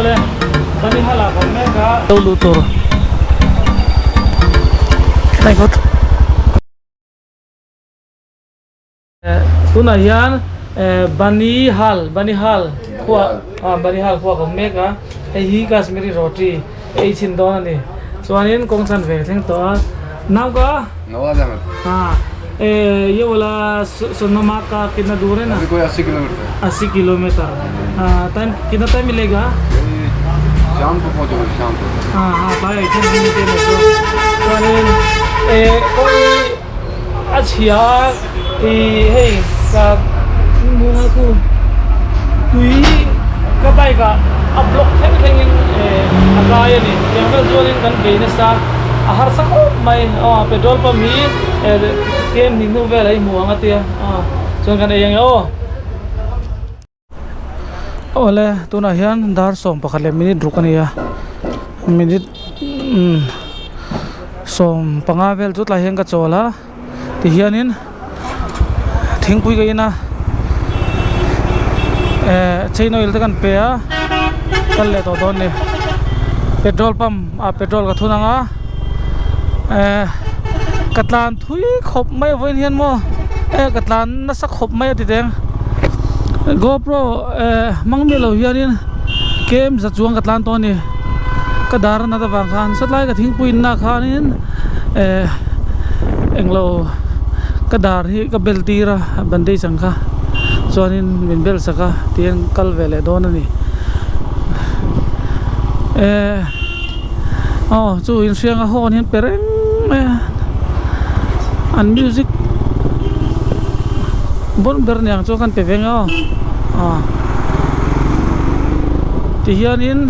Awle Banihal ah kan mek a. Lo luh tur. My God. Tunah hian Banihal Banihal khua ah Banihal khua ka awm mek a hei hi Kashmiri roti ei chhin dawn a ni chuanin kawng chhan ve thleng tawh a Nauka Nawaz Ahmed ah ye wala Sonamarg ka kitna dur hai na Abhi koi 80 kilometer 80 kilometer time kitna time milega sham ko pahunchoge sham ko ah ah tlaiah hian chuanin koi a chhia a ih hei ka hmuh a chu tui ka bike ah a block thleng thleng in eh a kai a ni tiang vel chuan in kan bei nasa a harsa khawp mai aw petrol pump hi eh kem hnih hnu vel ah i hmu ang a tia aw chuan kan ei ang e aw. Awle tunah hian dar 11 leh minute ruk a ni a minute umm 15 vel chu tlai hian ka chawl a tihianin thingpui ka in a eh chain oil te kan pe a kal leh tawh dawn a ni petrol pump ah petrol ka thun ang a eh ka tlan thui khawp mai vawiin hian maw eh ka tlan nasa khawp mai a ti teng gopro eh hmang miah lo hianin kem za chuang ka tlan tawh a ni ka dar a nat avang khan satlai ka thingpui inna khanin eh englo ka dar hi ka bel tir a bandage ang kha chuanin min bel sak a tihian kal ve leh dawn a ni eh aw chu inhriang a hawn hian pe reng mai a an music bon ber niang chu kan pe veng a aw ah tihianin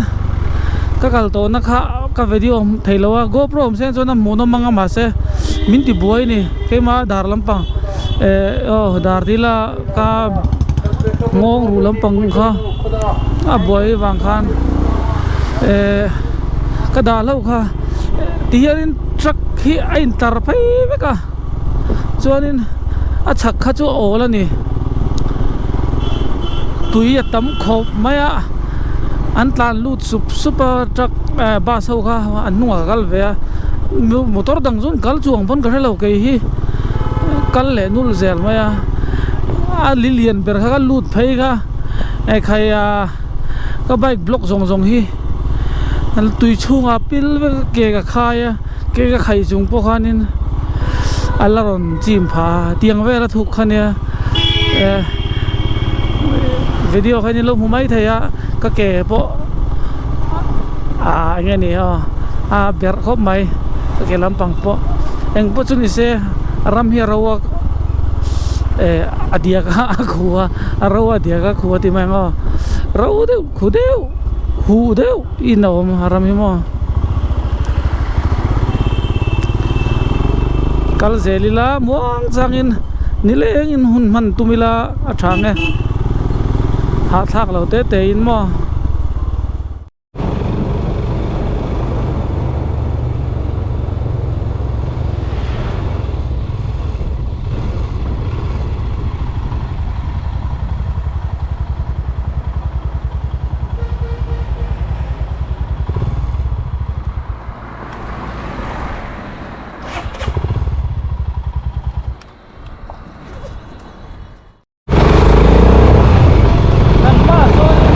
ka kal tawhna kha ka video thei lo a gopro awm seng chuan a hmuhnawm ang a mahse min ti buai a ni keimah dar lampang eh aw dar dila ka nghawng ruh lampang kha a buai vang khan eh ka dah hlauh kha tihianin truck hi a intar phei vek a chuanin a chhak kha chu a awl a ni tui a tam khawp mai a an tlan lut sup sup a truck eh bus ho kha an hnungah ka kal ve a motor dang chu an kal chuang pawn ka hrelo kei hi kal leh nul zel mai a a li lian ber kha ka lut phei kha ekhai a ka bike block zawng zawng hi tui chhungah pil vek a ke ka khai a ke ka khai chung pawh khanin a la rawn chim pha a tiang vel a thuk kha nia eh video kha in lo hmu mai thei a ka ke pawh ah eng nge ni aw a berh khawp mai ka ke lampang pawh eng pawh chu ni se ram hi a ro a eh a diak a a khu a a ro a diak a khu a ti mai ang aw ro deuh khu deuh huh deuh in a awm a ram hi maw kal zel ila muang changin nilengin hun hman tum ila a tha ang e hahthlak lo te te in maw. Kan hmaah chuanin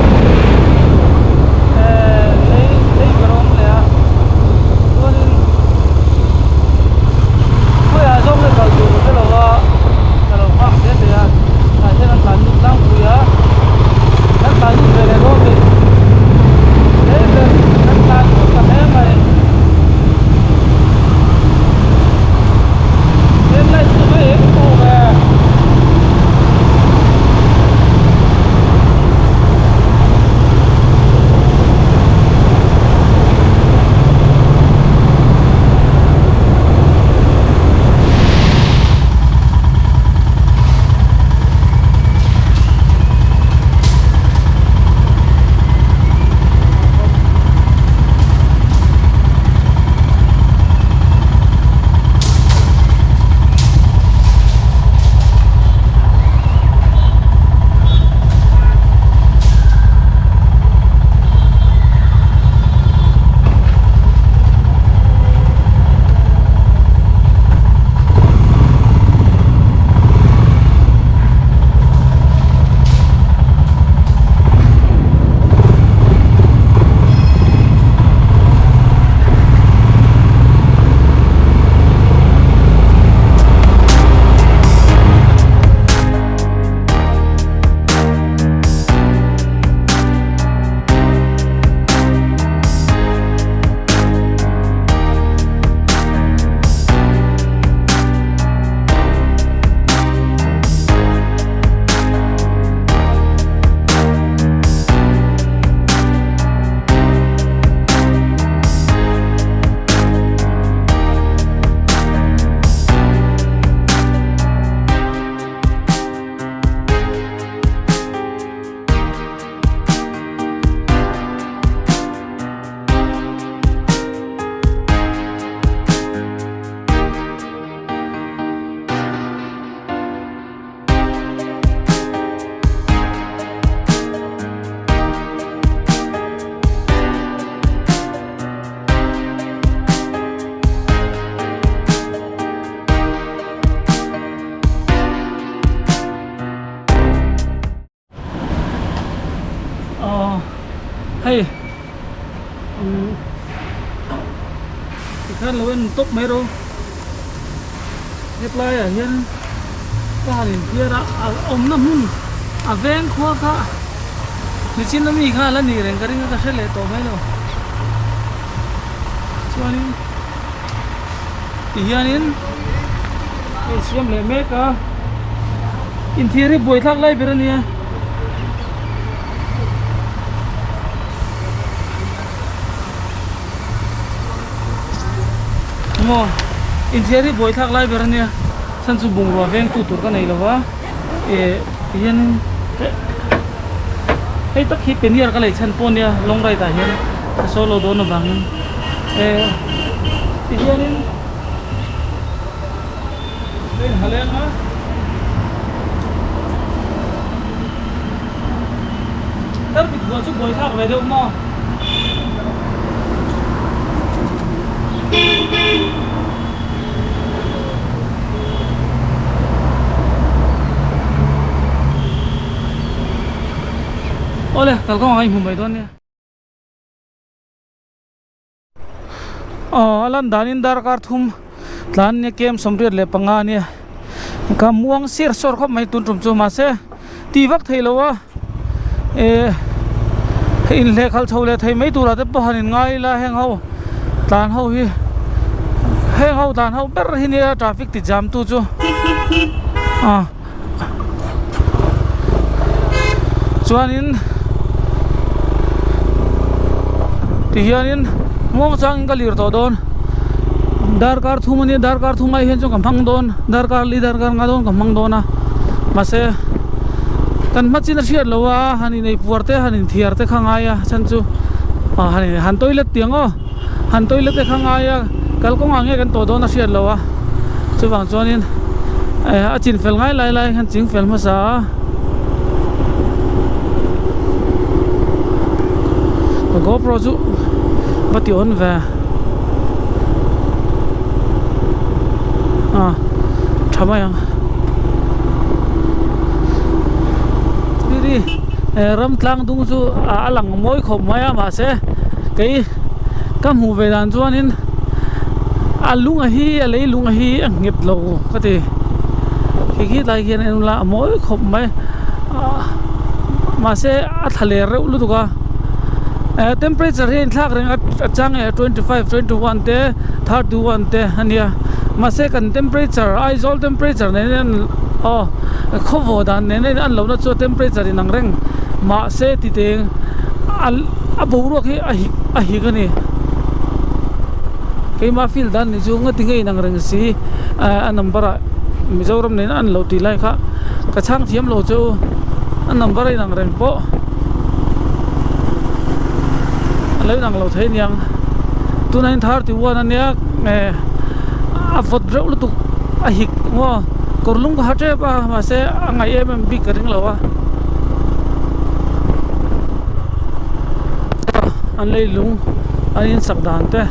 Hei umm tikhan lo en tawp mai rawh hetlai ah hian ka han infiar a a awmna hmun a veng khua kha nichin ami kha a la nih reng ka ring a ka hre leh tawh mai lo chuanin tihianin hei siam leh mek a inthiar hi buaithlak lai ber a nia. Maw inthiar hi buaithlak lai ber a nia chhan chu bungrua veng tu tur ka nei lo va eh tihianin hei tak hi peniar ka lei chhan pawh a nia long ride ah hian ka solo dawn avangin eh tihianin ka inha leng a. Tarmit vuah chu buaithlak ve deuh maw? Awle kalkawng ah i hmu mai dawn nia. Aw a lan danin darkar thum tlan nia kem 85 a nia ka muang sir sawr khawp mai tun tum chu mahse ti vak thei lo a eh inhleh khalh chho leh thei mai turah te pawh han in ngai ila heng ho tlan ho hi heng ho tlan ho ber hi nia traffic ti jam tu chu a chuanin tihianin muang changin ka lir tawh dawn darkar thum ania darkar thum ai hian chuan ka hmang dawn darkar li darkar nga dawn ka hmang dawn a mahse kan hma chin a hriat loh a han inei puar te han inthiar te kha ngai a chhan chu ah han han toilet tiang aw han toilet te kha ngai a kalkawngah nge kan tawh dawn a hriat loh a chuvang chuanin eh a chin fel ngai lai lai khan ching fel hmasa a ka GoPro chu va ti awn ve a tha mai ang eh ram tlang dung chu a lang mawi khawp mai a mahse kei ka hmuh ve dan chuanin a lung a hi a lei lung a hi a nghet lo ka ti khi khi tlai khian en ula a mawi khawp mai ah mahse a thla ler reuh lutuk a eh temperature hi a inthlak reng a a chang eh 25 21 te 31 te a nia mahse kan temperature Aizawl temperature nen hian aw khawvaw dan nen hian an lohna chu temperature in ang reng mahse titeng a a boruak hi a hik a hik a ni keimah field an nih chu nga ti nge inang reng si a number ah Mizoram nen an lo tih lai kha ka chhang thiam lo chu a number a inang reng pawh a lo inang lo thei aniang tunah hian 31 ania eh a vawt reuh lutuk a hik maw kawr lung ka ha tep a mahse a ngaih em em bik ka ring lo a an lei lung an insak dan te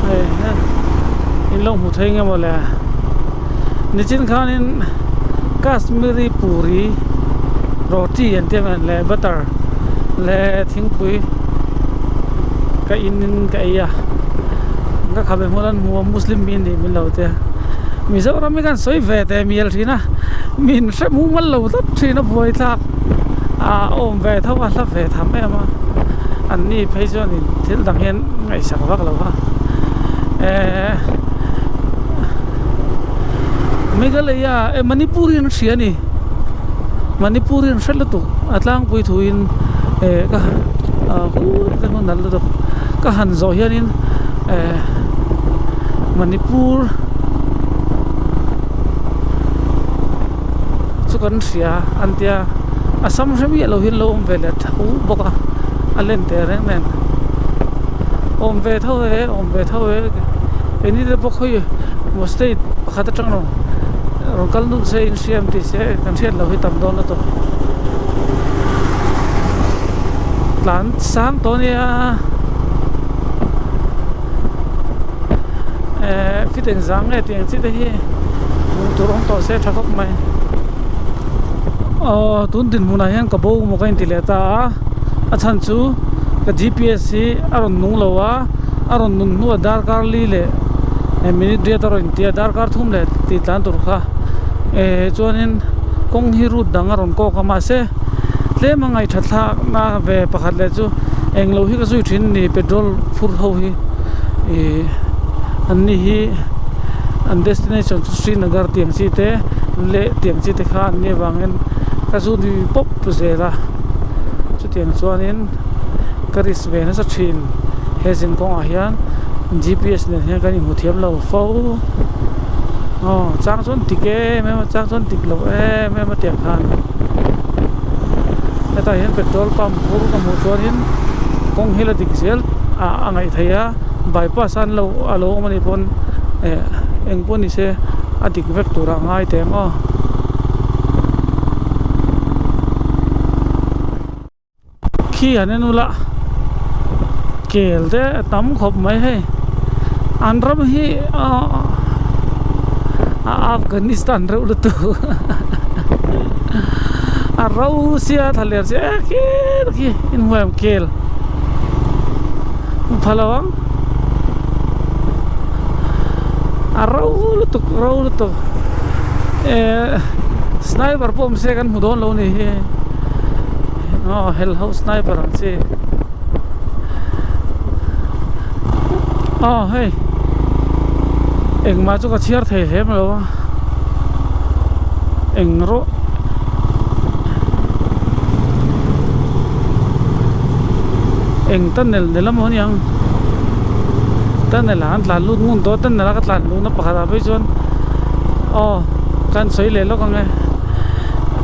hei in lo hmu thei nge maw le nichin khanin kashmiri puri roti an tih ang leh butter leh thingpui ka in in ka ei a ka khabe hmun an hmu a muslim mi anih min lo tia mizoram hi kan sawi ve teh mial thin a min hre mumal lo tlat thin a buaithlak ah a awm ve tho a hla ve tham em a an ni phei chuanin thil dang hian ngaihsak vak lo a eh Meghalaya eh Manipur hi an hria a ni Manipur hi an hre lutuk a tlangpui thuin eh ka ah hun an lutuk ka han zawh hianin eh Manipur chu kan hria an tia Assam hre miah lo hian lo awm ve leh tho bawk a a len teh reng nen awm ve tho e awm ve tho e keini te pawh khawi maw state pakhat atang rawn rawn kal nulh se inhriam tih se kan hriat loh hi tam dawn lutuk tlan sang tawh ania eh fit engzah nge tih ang chi te hi hmuh tur awm tawh se tha khawp mai aw tun dinhmunah hian ka bo maw ka inti leh ta a. A chhan chu ka GPS hi a rawn nung lo a, a rawn nun hnuah darkar li leh minute riat a rawn inti a, darkar thum leh tih tlan tur kha eh chuanin kawng hi route dang a rawn kawk a mahse tlem a ngaihtha thlakna ve pakhat leh chu englo hi ka zui thin a ni petrol phur ho hi ih an ni hi an destination chu Srinagar tih ang chi te leh tih ang chi te kha an nih avangin ka zu nui pawp zel a chutiang chuanin ka risk ve nasa thin he zin kawngah hian G_p_s nen hian kan inhmu thiam lo fo aw chang chuan tik em em a chang chuan tik lo em em a tiang khan hetah hian petrol pump phur ka hmuh chuanin kawng hi la dik zel ah a ngaih theih a bypass a an lo a lo awm anih pawn eh eng pawh ni se a dik vek tur ah a ngai teh ang aw. Khi an en ula kel te a tam khawp mai hei an ram hi ahh a Afghanistan reuh lutuk a ro sia thla ler che e khi khi inhmuai ang kel pha lo ang a ro lutuk ro lutuk eh sniper pawh awm se kan hmu dawn lo a ni hi. Aw hel ho sniper ang chi aw hei engmah chu ka chhiar thei hlem lo a eng rawh eng tunnel ni lam awm aniang tunnel ah an tlan lut ngun tawh a tunnel a ka tlan luhna pakhat ah phei chuan aw kan sawi leh lawk ang e.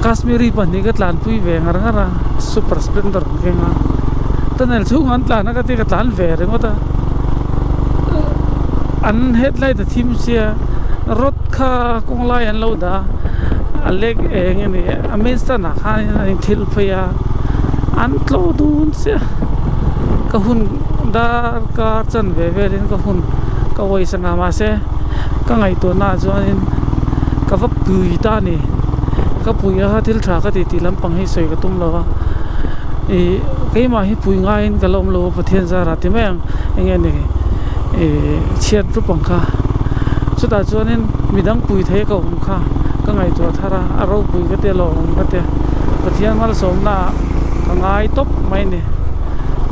Kashmiri pahnih ka tlanpui ve ngar ngar a super splendor an keng a tunnel chhungah an tlan a ka tia ka tlan ve ringawt a an headlight a thim sia rod kha kawng lai an lo dah a a leg eng nge ni a main stand ah khanin an inthil phei a an tlawh dun chiah ka hun darkar chanve velin ka hun ka waste anga mahse ka ngaihtuahna ah chuanin ka va pui ta a ni. Ka pui a thil tha ka ti tih lampang hi sawi ka tum lo a ih keimah hi pui ngaiin ka la awm lo a Pathian zarah ti mai ang eng nge ni ih chhiat rup ang kha chutah chuanin midang pui thei ka awm kha ka ngaihtuah thar a a ropui ka tia lawmawm ka tia Pathian malsawmna ah ka ngai tawp mai a ni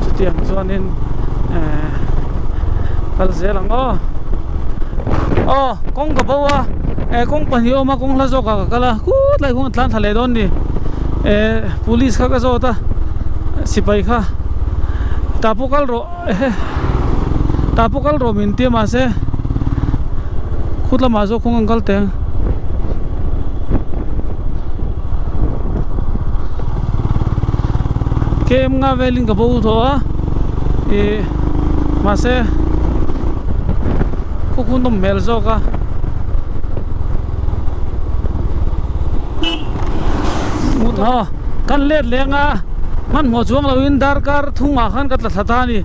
chutiang chuanin eh kal zel ang aw aw kawng ka bo a eh kawng pahnih a awm a kawng hla zawk ah ka kal a kut lai khuan ka tlan thla leh dawn a ni eh police kha ka zawt a sipai kha tah pawh kal rawh ehe tah pawh kal rawh min tia mahse khut lamah zawk khuan ka kal teh ang. K_m nga velin ka bo tawh a ih mahse khu khu nawm hmel zawk a aw kan let leng a hmanhmawh chuang lo in darkar thungah khan ka tla thla ta a ni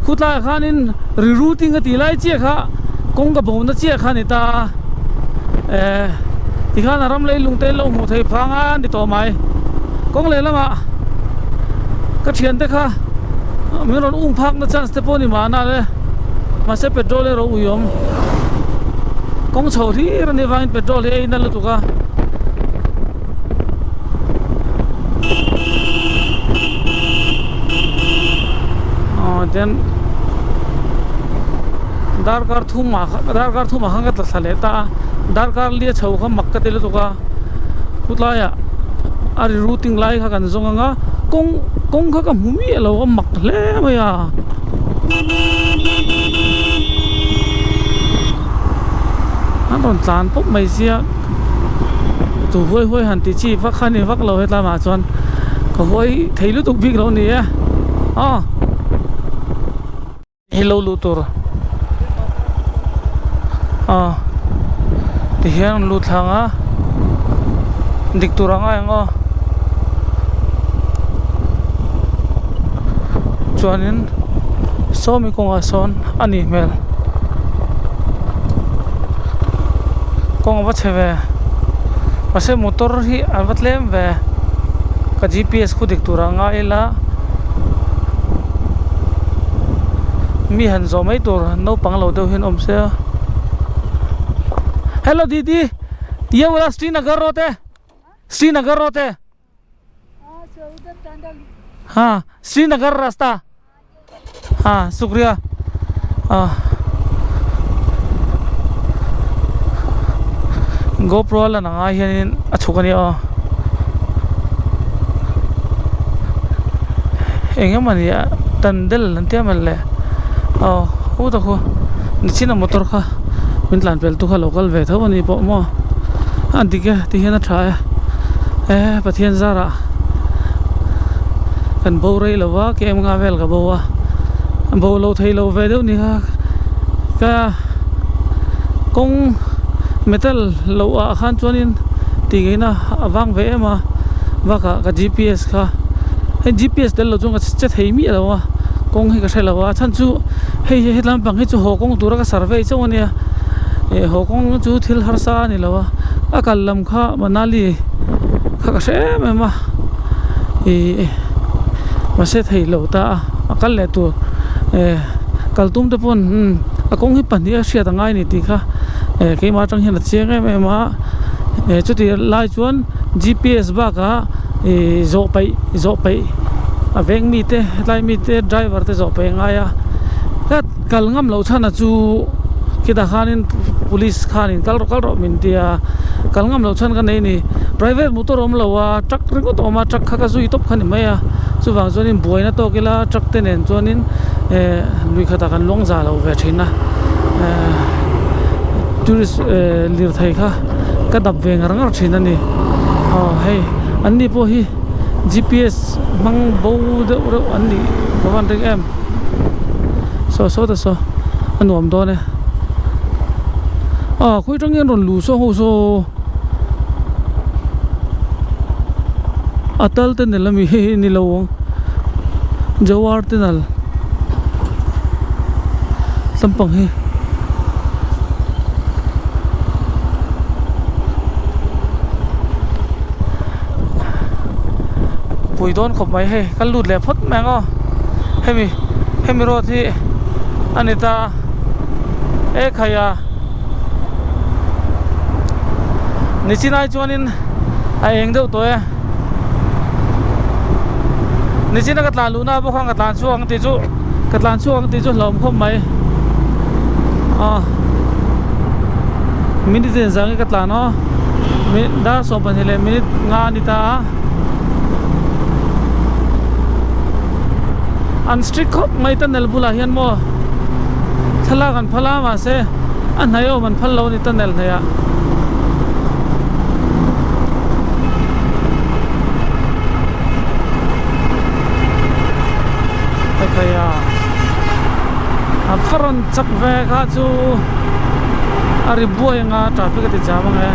khutlaiah khanin ri routing a tih lai chiah kha kawng ka bo na chiah kha a ni ta a eh tikhan a ram leilung te an lo hmuh theih phang a ni tawh mai kawng lehlamah ka thiante kha min rawn um phak na chance te pawh a ni mahna le mahse petrol erawh ui awm kawng chho hlir a nih avangin petrol hi a in a lutuk a aw then darkar thum ah darkar thum ah khan ka tla thla leh ta a darkar li a chho kha mak ka ti lutuk a khutlaiah a ri routing lai kha kan zawng ang a kawng kawng kha ka hmu miah lo a mak hle mai a. An rawn tlan pawp mai sia tu huai huai han ti chi vak kha a ni vak lo hetlai ah chuan ka huai thei lutuk bik lo a ni e aw hi lo luh tur aw tihian an lut thlang a dik tur ang a eng aw chuanin sawmi kawngah sawn a nih hmel kawng a va chhe ve mahse motor hi an va tlem ve ka G P S khu dik tur ah ngai ila. Mi han zawh mai tur naupang lo deuh hian awm se a. Hello didi ye wala Srinagar road e Srinagar road e ha Srinagar rasta ha shukriya ah GoPro a lan ang ai hianin a chhuk a nia aw eng emawni a tandel an tia mawni le aw hu ta khu nichina motor kha min tlan pel tu kha lo kal ve tho a ni pawh maw a dik e ti hian a tha e e Pathian zarah kan bo rei lo va kem nga vel ka bo a bo lo thei lo ve deuh ni kha ka kawng metal loh ah khan chuanin tih ngaihna a vang ve em a bakah ka G_P_S kha hei G_P_S tel lo chuan ka che thei miah lo a kawng hi ka hre lo a chhan chu hei hi hetlai lampang hi chu haw kawng tura ka survey chauh a nia ih haw kawng chu thil harsa a ni lo a a kal lam kha Manali kha ka hre em em a ih mahse thei lo ta a a kal leh tur eh kal tum te pawn umm a kawng hi pahnih a hriat a ngai a ni tih kha eh keimah atang hian a chiang em em a eh chuti lai chuan G_P_S bakah ih zawh paih zawh paih a veng mite hetlai mite driver te zawh paih a ngai a tlat kal ngam loh chhan a chu khitah khanin police khanin kal rawh kal rawh min ti a kal ngam loh chhan ka nei a ni private motor a awm lo a truck ringawt a awm a truck kha ka zui tawp kha ni mai a chuvang chuanin buaina tawk ila truck te nen chuanin eh lui khatah kan luang za lo ve thin a eh tourist eh lirthei kha ka dap ve ngar ngar thin a ni aw hei an ni pawh hi G_P_S hmang bo deuh reuh an nih ka van ring em saw saw ta saw a nuam dawn e aw khawi tang hian rawn luh saw ho saw a tal te nel ami hei hi ni lo ang jawar te nal lampang hi. Pui dawn khawp mai hei ka lut leh phawt mai ang aw hemi hemi road hi a ni ta e khai a nichinai chuanin a eng deuh tawh e nichina ka tlan luhna bawk khan ka tlan chhuak ang tih chu ka tlan chhuak ang tih chu hlauhawm khawp mai aw minute in zang hi ka tlan aw dar 12 leh minute nga a ni ta a an strict khawp mai tunnel bulah hian maw thlalak an phal a mahse a hnaih awm an phal lo a ni tunnel hnaih ah. Hei a a va rawn chak ve kha chu a ri buai anga traffic a ti jam ang e.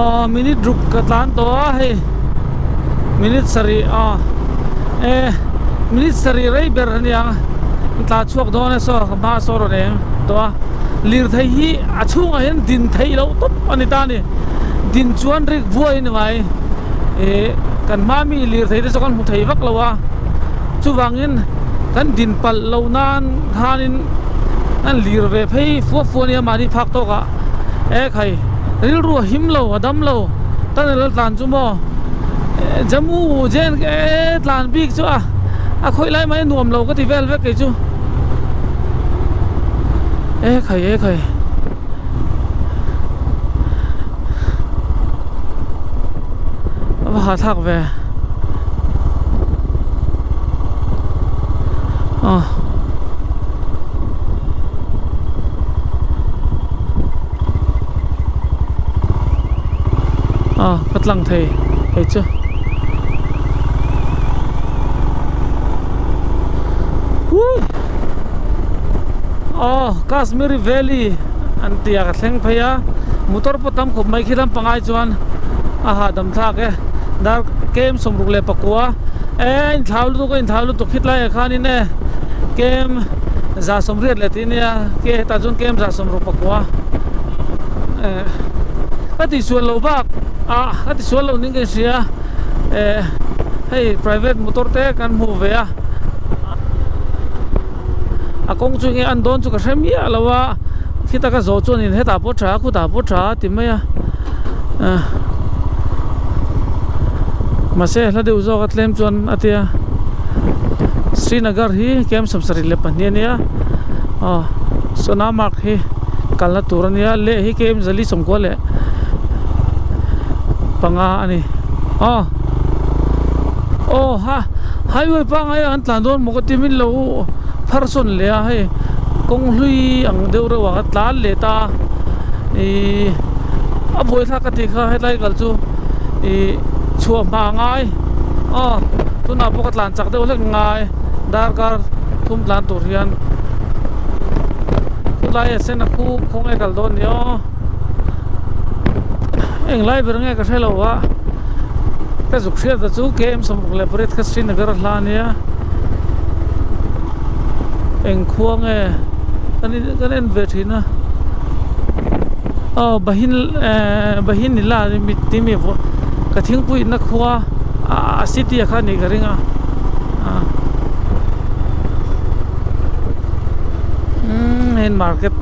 Aw minute ruk ka tlan tawh a hei. Minute sarih aw e minute sarih rei ber a nia an tlan chhuak dawn e saw ka hma saw rawn eng tawh a lirthei hi a chhungah hian din theih loh tawp a ni ta a ni din chuan rik buai a ni mai ih kan hma mi lirthei te chu kan hmu thei vak lo a chuvangin kan din palh loh nan khanin an lir ve phei fua fua a nia mahni phak tawk ah e khai rilru a him lo a dam lo tunnel a tlan chu maw. Jammu jen e tlan bik chu a a khawih lai mai nuam lo ka ti vel vek kei chu e khai e khai a va hahthlak ve aw. Aw ka tlang thei hei chu Woo aw Kashmiri valley an tih a ka thleng phei a motor pawh tam khawp mai khi lam pangai chuan a hahdam thlak e dar kem sawmruk leh pakua e inthlau lutuk a inthlau lutuk khitlai ah khanin e kem za sawmriat leh tih ania ke hetah chuan kem za sawmruk pakua eh ka tihsual loh bak ah ka tihsual loh ning ka inhria eh hei private motor te kan hmuh ve a a kawng chu enge an dawn chu ka hre miah lo a khita ka zawh chuanin hetah pawh tha khutah pawh tha a ti mai a ah mahse hla deuh zawk a tlem chuan a tia Srinagar hi kem sawmsarih leh pahnih a nia aw Sonamarg hi kalna tur a nia leh hi kem zali sawmkua leh panga a ni aw aw ha highway pangngai ah an tlan dawn maw ka ti min lo phar sawn leh a hei kawng hlui ang deuh reuh ah ka tlan leh ta ihh a buaithlak ka tih kha hetlai kal chu ihh chhuah hma a ngai aw tunah pawh ka tlan chak deuh hlek ngai darkar thum tlan tur hian khawlai a sen a khu khawnge kal dawn ni aw englai ber nge ka hre lo a ka zuk hriat ta chu K M sawmruk leh pariat kha Srinagar a hla ania eng khua nge kan in kan en ve thin a aw bahin ehh bahin nila tih mi ka thingpui inna khua a city ah khan nih ka ring a ah umm hei market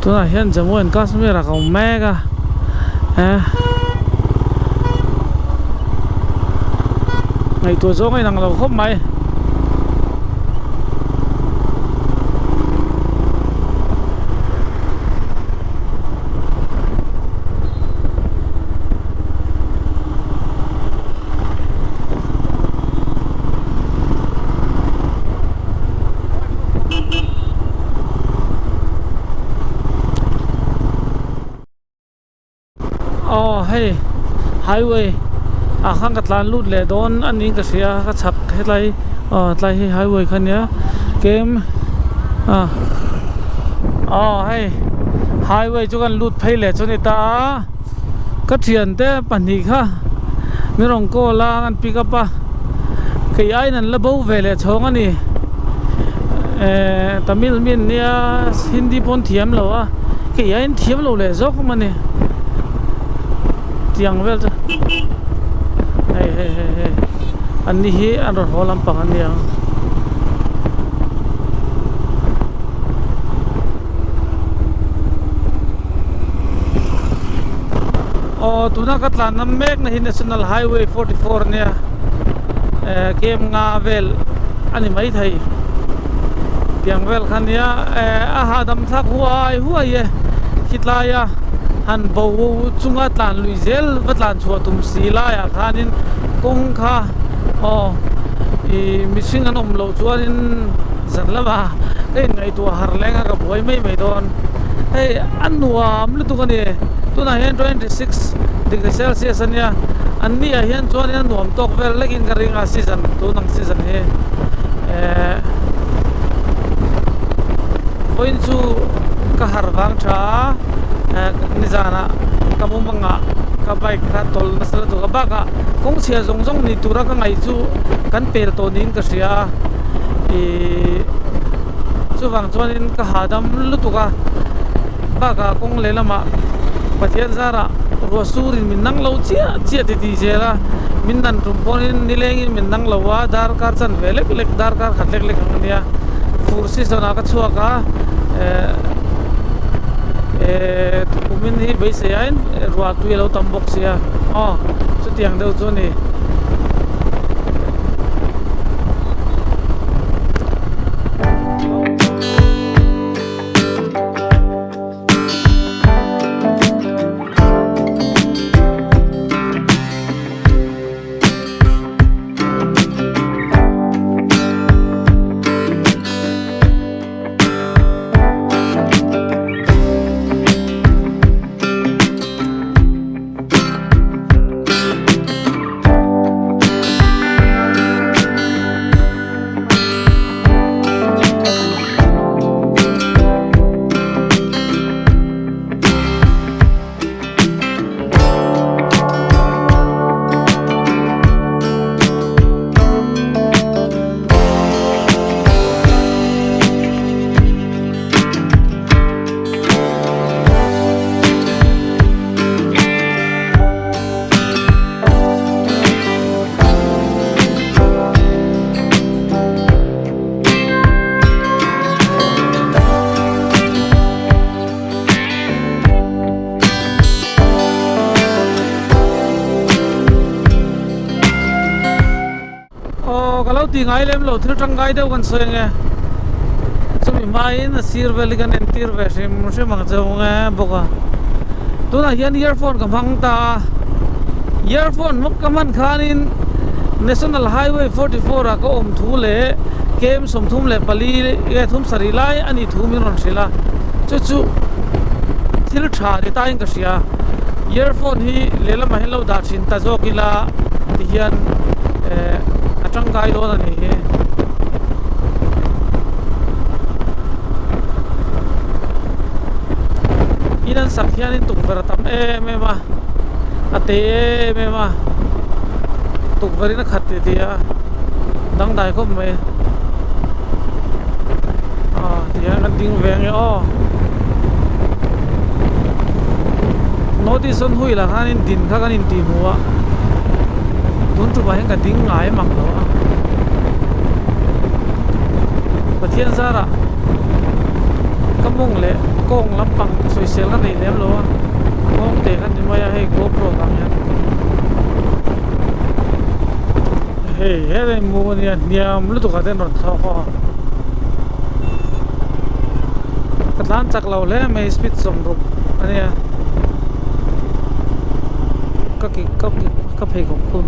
tunah hian Jammu and Kashmir ah ka awm mek a eh ngaihtuah zawng a inang lo khawp mai. Aw hei highway ah khan ka tlan lut leh dawn a niin ka hria ka chhak hetlai aw tlai hi highway kha ania kem ah aw hei highway chu kan lut phei leh chu a ni ta a ka thiante pahnih kha min rawn call a an pick up a kei aiin an la bo ve leh chhawng a ni eh Tamil mi an nia Hindi pawh an thiam lo a kei aiin thiam lo leh zawk awm a ni tiang vel chu hei hei hei hei an ni hi an rawn haw lampang an ni ang. Aw tuna ka tlan na mek na hi national highway 44 ania eh kem nga vel a ni maithei tiang vel kha ania eh a hahdam thlak huai huai e khitlai a han bo chunga tlan lui zel va tlan chhuah tum si laiah khanin kawng kha aw ih mihring an awm loh chuanin zan lamah ka inngaihtuah harh leng a ka buai mai mai dawn hei a nuam lutuk a ni tunah hian 26 degree celsius a nia an ni ah hian chuanin a nuam tawk vel lekin ka ring a season tun ang season hi eh vawiin chu ka harh vang tha a eh nizanah. Ka mumangah ka bike kha tawlh nasa lutuk a, bakah kawng chhia zawng zawng ni tura ka ngaih chu kan pel tawh niin ka hria a, ihh chuvang chuanin ka hahdam lutuk a, bakah kawng lehlamah Pathian zarah ruah surin min nang lo chiah chiah ti tih zel a, min dan tum pawhin nilengin min nang lo a, darkar chanve lek lek darkar khat lek lek ang a nia, fur season ah ka chhuak a eh eh kumin hi beisei aiin ruah tui a lo tam bawk sia aw chutiang deuh chu a ni. Aw ka lo ti ngai lem lo thil tangkai deuh kan sawi ange chumi hmain a sir vel hi kan entir ve hrim hrim ang che awng e bawk a tunah hian earphone ka hmang ta a earphone hmang ka hman khanin national highway 44 ah ka awm thu leh kem 34 nge thum sarih lai a nih thu min rawn hrilh a chu chu thil tha ni tain ka hria earphone hi lehlamah hian lo dah thin ta zawk ila tihian eh a tangkai dawn a ni hi. In an sak hianin tukverh a tam em em a a te em em a tukverh in a khat tih tih a dangdai khawp mai aw tihian kan ding ve ange aw north east sawn hui lah khanin din kha kan intih hmuh a tun tumah hian ka ding ngai mang lo a Pathian zarah ka mawng leh kawng lampang sawisel ka nei lem lo a kawng te kha ni mai a hei GoPro vang hian hei helai mu ania hniam lutuk ah te an rawn thlawk a ka tlan chak lo hle mai speed 60 ania ka ki ka ki ka pheikhawk khu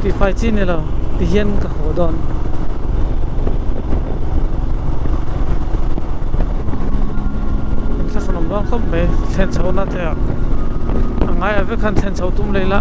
tihfai chi ni lo tihian ka haw dawn. Inthlahrun awm dawn khawp mai thlen chho na te ah a ngai ah vek khan thlen chho tum leh ila.